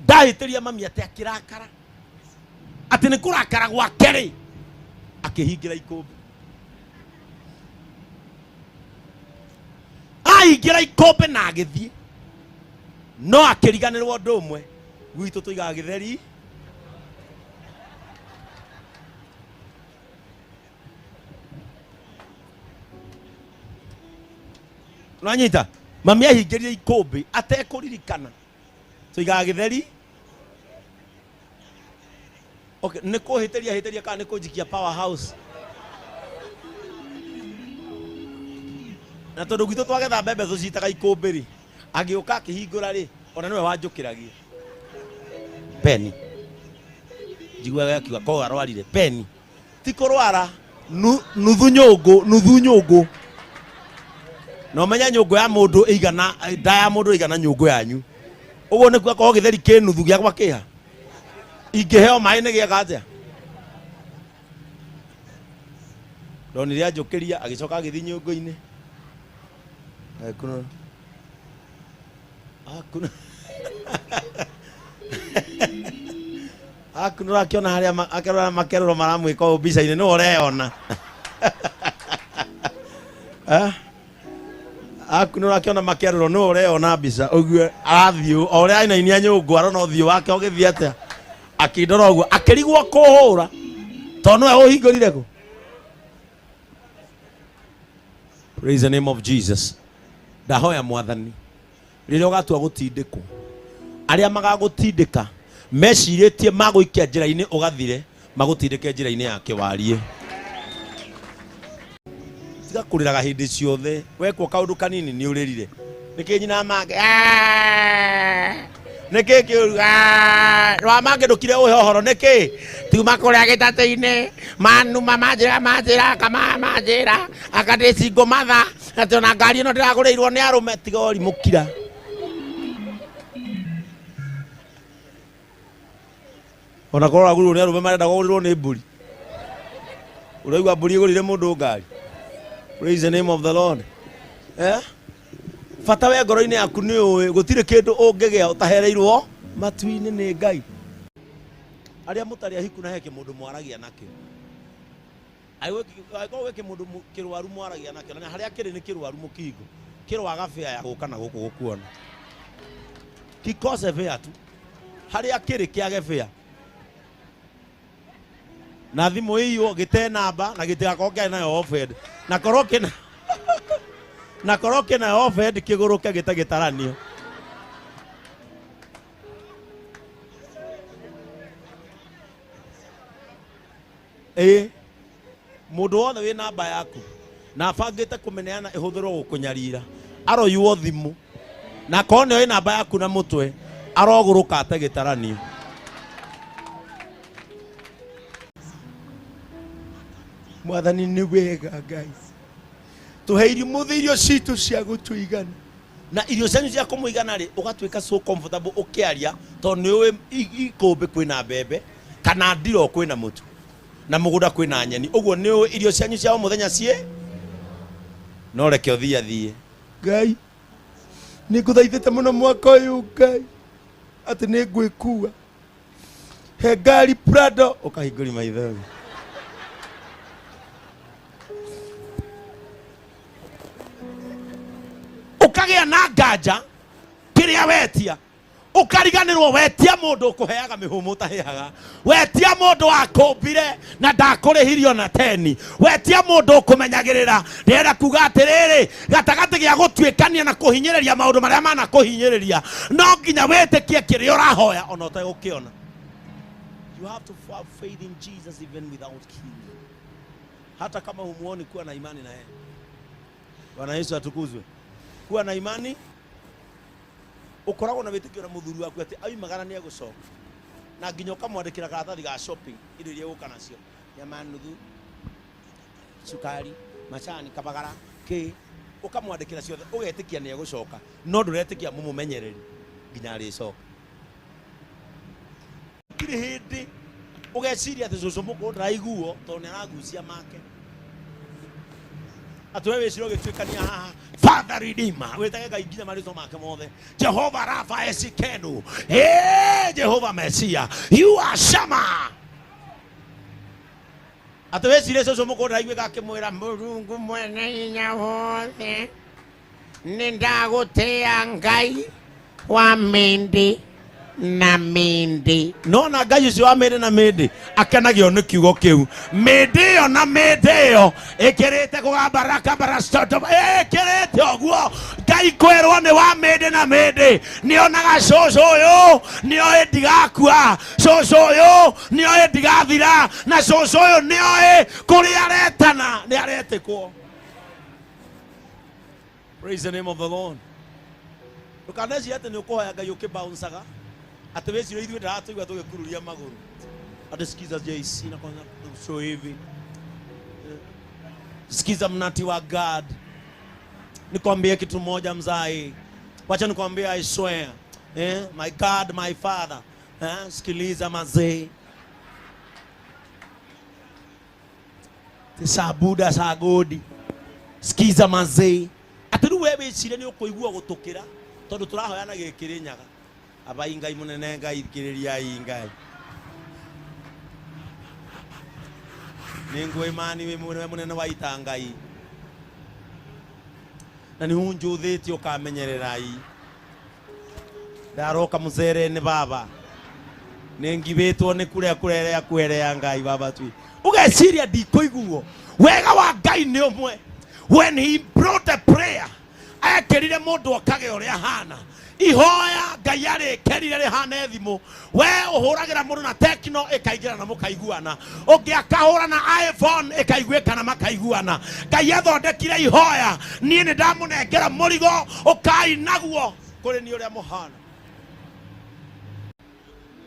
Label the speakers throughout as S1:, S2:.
S1: Ndahĩtĩria mami atĩ akĩrakara, atĩ nĩ kũrakara gwake rĩ, akĩhingĩra ikũmbĩ. Aingĩra ikũmbĩ na agĩthiĩ, no akĩriganĩrwo ũndũ ũmwe, gwitũ tũigaga gĩtheri. Nĩwanyita? Mami ahingĩrire ikũmbĩ atekũririkana tũigaga gĩtheri. Okay, nĩ kũhĩtĩria hĩtĩria kana nĩ kũnjikia power house? Na tondũ gwitũ twagetha mbembe tũcitaga ikũmbĩ rĩ, agĩũka akĩhingũra rĩ, ona nĩwe wanjũkĩragia peni. Njiguaga akiuga korwo arwarire peni ti kũrwara nuthu nyũngũ, nuthu nyũngũ. Na ũmenye nyũngũ ya mũndũ ĩigana, nda ya mũndũ ĩigana nyũngũ yanyu. Ũguo nĩ kuga korwo gĩtheri kĩ nuthu gĩakwa kĩha, ingĩheo maĩ nĩ gĩaka atĩa? Ndonire anjũkĩria, agĩcoka agĩthiĩ nyũngũ-inĩ. Agĩkunũra. Akunũra. Akunũra akĩona harĩa akĩrora makerũro maramwĩka ũũ mbica-inĩ, nĩwe ũreyona. Eh? Akunũra akĩona makerũro, nĩwe ũreyona mbica ũguo arathiĩ o ũrĩa ainainia nyũngũ, arona ũthiũ wake ũgĩthiĩ atĩa, akĩndora ũguo akĩrigwo kũhũra tondũ nĩwe ũhingũrire kũ. Praise the name of Jesus. Ndahoya Mwathani, rĩrĩa ũgatua gũtindĩkwo, arĩa magagũtindĩka mecirĩtie magũikia njĩra-inĩ ũgathire, magũtindĩke njĩra-inĩ ya kĩwariĩ. Tiga kũrĩraga hĩndĩ ciothe, wekwo kaũndũ kanini nĩ ũrĩrire. Nĩkĩ nyina make? Nĩkĩ kĩũru? Wa make ndũkire ũhe ũhoro nĩkĩ? Tiuma kũrĩa gĩtatĩ-inĩ, manuma manjĩra manjĩra kama manjĩra anga ndĩ single mother, atĩ ona ngari ĩno ndĩragũrĩirwo nĩ arũme. Tiga ũrimũ, kira. Ona korwo ũragũrirwo nĩ arũme marenda kũgũrĩrwo nĩ mbũri, ũraigua mbũri ĩgũrĩire mũndũ ngari. Praise the name of the Lord. Bata we ngoro-inĩ yaku nĩ ũĩ gũtirĩ kĩndũ ũngĩgĩa ũtahereirwo matu-inĩ nĩ Ngai. Arĩa mũtarĩ ahiku na he kĩmũndũ mwaragia nakĩo, angĩkorwo gwĩ kĩmũndũ kĩrwaru mwaragia nakĩo, na harĩa kĩrĩ nĩ kĩrwaru mũkingo, kĩrwaga bĩa ya gũka na gũkũ gũkuona, kikose bĩa tu harĩa kĩrĩ kĩage bĩa na thimũ ĩiywo gĩte namba na gĩtigakorwo kĩarĩ nayo offhead, na korwo kĩna na korwo kĩna offhead kĩgũrũke gĩte gĩtaranio. Ĩĩ, mũndũ wothe wĩ namba yaku na abangĩte kũmĩneana ĩhũthĩrwo gũkũnyarira, aroywo thimũ, na korwo nĩoĩ namba yaku na mũtwe, arogũrũka ate gĩtaranio. Mwathani nĩ wega Ngai, tũhe irio mũthĩ, irio citũ cia gũtũigana. Na irio cianyu cia kũmũigana rĩ, ũgatuĩka so comfortable ũkĩaria tondũ nĩ ũĩ ikũmbĩ kwĩna mbembe, kana ndiro kwĩna mũtu, na mũgũnda kwĩna nyeni. Ũguo nĩ ũĩ irio cianyu cia o mũthenya ciĩ, no reke ũthiĩ athiĩ. Ngai, nĩ ngũthaithĩte mũno mwaka ũyũ Ngai atĩ nĩ ngwĩkua, he ngari Prado, ũkahingũri maitho ũkagĩa na nganja kĩrĩa wetia, ũkariganĩrwo wetia mũndũ ũkũheaga mĩhũmũ ũtahĩhaga, wetia mũndũ wakũmbire na ndakũrĩhirio na teni, wetia mũndũ ũkũmenyagĩrĩra. Ndĩrenda kuga atĩrĩrĩ, gatagatĩ gĩa gũtuĩkania na kũhinyĩrĩria maũndũ marĩa manakũhinyĩrĩria, no nginya wĩtĩkie kĩrĩa ũrahoya ona ũtegũkĩona. You have to have faith in Jesus even without healing. Hata kama humuoni, kuwa na imani na yeye. Bwana Yesu atukuzwe. Kuwa na imani, ukoragwo na wĩtĩkio na mũthuri waku atĩ aumagara nĩ egũcoka, na nginya ũkamwandĩkĩra karatathi ga shopping, indo iria egũka nacio, nyama nuthu, cukari, macani, kabagara kĩ, ũkamwandĩkĩra ciothe, ũgetĩkia nĩ egũcoka, no ndũretĩkia mũmũmenyereri nginya arĩcoka. Gũtirĩ hĩndĩ ũgeciria atĩ cũcũ mũkũrũ ndaraiguo tondũ nĩ aragucia make, atĩ we wĩcira ũgĩtuĩkania haha Father Redeemer, wĩtage Ngai nginya marĩtwa make mothe. Jehova Rafa Esikenu, hey, Jehova Mesia, you are Shama. Atĩ wĩcirie cũcũ mũkũrũ ndaiguĩka akĩmwĩra Mũrungu mwene hinya wothe, nĩ ndagũtĩa Ngai wa mĩndĩ na mĩndĩ. Nona Ngai ũcio wa mĩndĩ na mĩndĩ akenagio nĩ kiugo kĩu. Mĩndĩ ĩyo na mĩndĩ ĩyo ĩkĩrĩte kũgamba rakabarastoto, ĩkĩrĩte ũguo. Ngai kwĩrwo nĩ wa mĩndĩ na mĩndĩ, nĩonaga cũcũ ũyũ nĩoĩ ndigakua, cũcũ ũyũ nĩoĩ ndigathira, na cũcũ ũyũ nĩoĩ kũrĩa aretana nĩ aretĩkwo. Praise the name of the Lord. Ndũkanecirie atĩ nĩ ũkũhoya Ngai ũkĩbouncaga, atĩ wĩcirie ithuĩ ndaratũigua tũgĩkururia magũrũ. Atĩ sikiza JC na kwanza so hivi. Sikiza mnati wa God. Nikwambie kitu moja mzai. Wacha nikwambie, I swear. My God, my Father. Sikiliza mazee. Sabuda sagodi. Sikiza mazee. Atĩ rĩu we wĩcirie nĩ ũkũigua gũtũkĩra tondũ tũrahoya na gĩkĩrĩ nyaga. Abai Ngai mũnene, Ngai thikĩrĩriai Ngai. Nĩ ngwĩmani wĩ mũnene wa ita Ngai. Na nĩ ũnjũthĩtie ũkamenyererai. Ndaroka mũcere-inĩ baba. Nĩ ngibĩtwo nĩ kũrĩa kũrerea kwerea Ngai baba twi. Ũgeciria ndikũiguo. Wega wa Ngai nĩ ũmwe. When he brought a prayer, ekĩrire mũndũ okage ũrĩa ahana. Ihoya Ngai arĩkĩrire rĩhane thimũ. We ũhũragĩra mũndũ na Tecno ĩkaingĩra na mũkaiguana. Ũngĩ akahũra na iPhone ĩkaiguĩka na makaiguana. Ngai athondekire ihoya, niĩ nĩ ndamũnengera mũrigo ũkai naguo kũrĩ niĩ ũrĩa mũhana.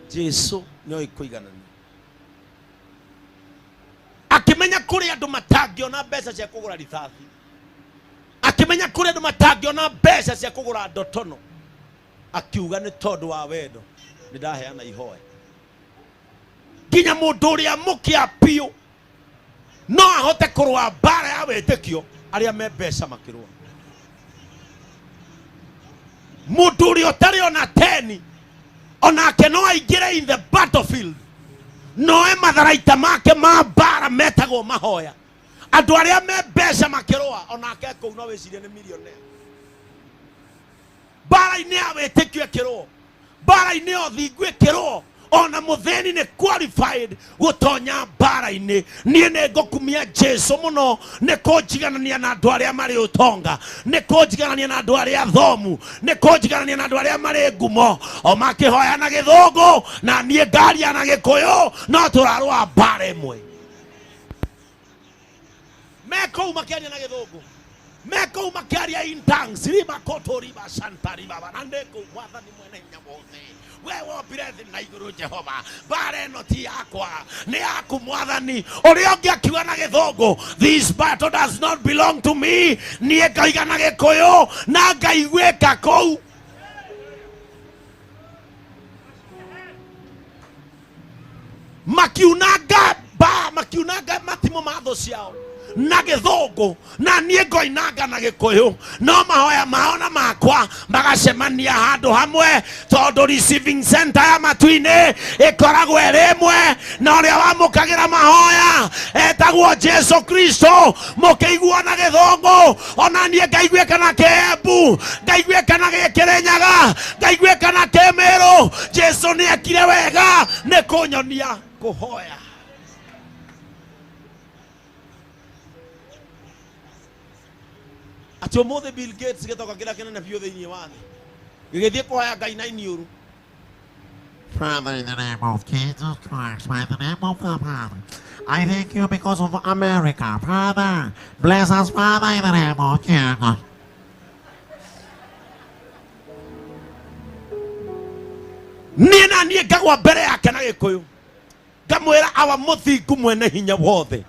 S1: Jesu nĩoĩ kũiganania. Akĩmenya kũrĩ andũ matangĩona mbeca cia kũgũra rithathi. Akĩmenya kũrĩ andũ matangĩona mbeca cia kũgũra ndotono. Akiuga nĩ tondũ wa wendo nĩ ndaheana ihoya. Nginya mũndũ ũrĩa mũkĩa biũ no ahote kũrũa mbara ya wĩtĩkio arĩa me mbeca makĩrũa. Mũndũ ũrĩa ũtarĩ ona teni onake no aingĩre in the battlefield, noe matharaita make ma mbara metagwo mahoya. Andũ arĩa me mbeca makĩrũa onake kũu no wĩcirie nĩ millionaire. Mbara-inĩ ya wĩtĩkio ĩkĩrũo, mbara-inĩ ya ũthingu ĩkĩrũo, ona mũthĩni nĩ qualified gũtonya mbara-inĩ. Niĩ nĩ ngũkumia Jesu mũno nĩ kũnjiganania na andũ arĩa marĩ ũtonga, nĩ kũnjiganania na andũ arĩa athomu, nĩ kũnjiganania na andũ arĩa marĩ ngumo. O makĩhoya na gĩthũngũ na niĩ ngaria na gĩkũyũ, no tũrarũa mbara ĩmwe. Me kũu makĩaria na gĩthũngũ, me kũu makĩaria in tongues, riba koto riba santa riba ba, na ndĩ kũu mwathani mwene hinya wothe, we wombire thĩ na igũrũ Jehova, mbara ĩno ti yakwa, nĩ yaku mwathani. Ũrĩa ũngĩ akiuga na gĩthũngũ, this battle does not belong to me, niĩ ngaiga na gĩkũyũ na ngaiguĩka kũu. Makiunanga ba, makiunanga matimũ ma thũ ciao na gĩthũngũ, na niĩ ngoinanga na gĩkũyũ, no mahoya mao na makwa magacemania handũ hamwe, tondũ receiving center ya matu-inĩ ĩkoragwo ĩrĩ ĩmwe, na ũrĩa wamũkagĩra mahoya etagwo Jesu Kristo. Mũkĩiguo na gĩthũngũ, ona niĩ ngaiguĩka na kĩembu, ngaiguĩka na gĩkĩrĩnyaga, ngaiguĩka na kĩmĩrũ. Jesu nĩekire wega nĩ kũnyonia kũhoya. Atĩ ũmũthĩ Bill Gates gĩtoka kĩrĩa kĩnene biũ thĩinĩ wa thĩ gĩgĩthiĩ kũhoya Ngai na iniũrũ.
S2: Father, in the name of Jesus Christ, by the name of the Father, I thank you because of America. Father, bless us, Father, in the name of Jesus.
S1: Niĩ na niĩ ngagwa mbere yake na gĩkũyũ, ngamwĩra awa mũthingu mwene hinya wothe.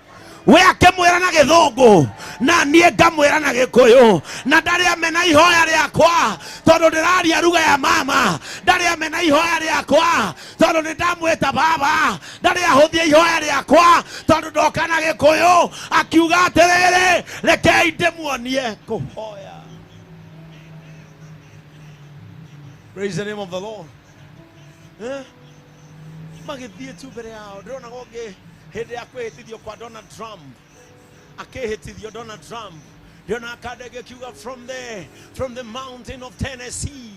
S1: We akĩmwĩra na gĩthũngũ na niĩ ngamwĩra na gĩkũyũ, na ndarĩ amena ihoya rĩakwa tondũ ndĩraria ruga ya mama, ndarĩ amena ihoya rĩakwa tondũ nĩ ndamwĩta baba, ndarĩ ahũthia ihoya rĩakwa tondũ ndoka na gĩkũyũ. Akiuga atĩrĩrĩ, rekei ndĩmuonie kũhoya. Praise the name of the Lord. Eh? Magĩthiĩ tu mbere yao. Ndĩrona ũngĩ hĩndĩ ya kwĩhĩtithio kwa Donald Trump, akĩhĩtithio Donald Trump, ndĩrona kandege kiuga from the mountain of Tennessee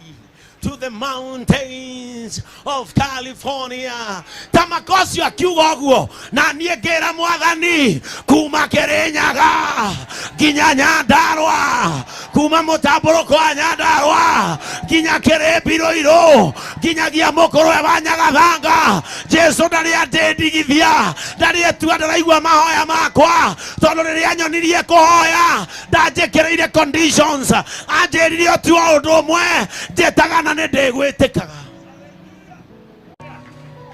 S1: to the mountains of California. Tamakocio akiuga ũguo, na niĩ ngĩra Mwathani, kuma Kĩrĩnyaga nginya Nyandarũa, kuma mũtambũrũko wa Nyandarũa nginya Kĩrĩmbirũirũ, nginyagia mũkũrwe wa Nyagathanga, Jesu ndarĩ andĩndigithia, ndarĩ etua ndaraigua mahoya makwa, tondũ rĩrĩa nyonirie kũhoya ndanjĩkĩrĩire conditions, anjĩrire ũtua ũndũ ũmwe, njĩtaga na nĩ ndĩgwĩtĩkaga.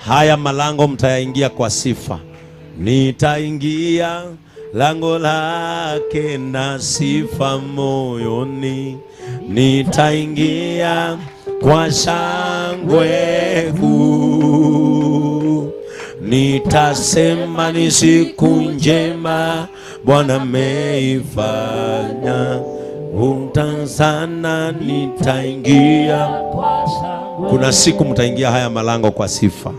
S1: Haya malango mtayaingia kwa sifa. Nitaingia lango lake na sifa moyoni, nitaingia kwa shangwe kuu, nitasema ni siku njema Bwana ameifanya, sana nitaingia. Kuna siku mtaingia haya malango kwa sifa.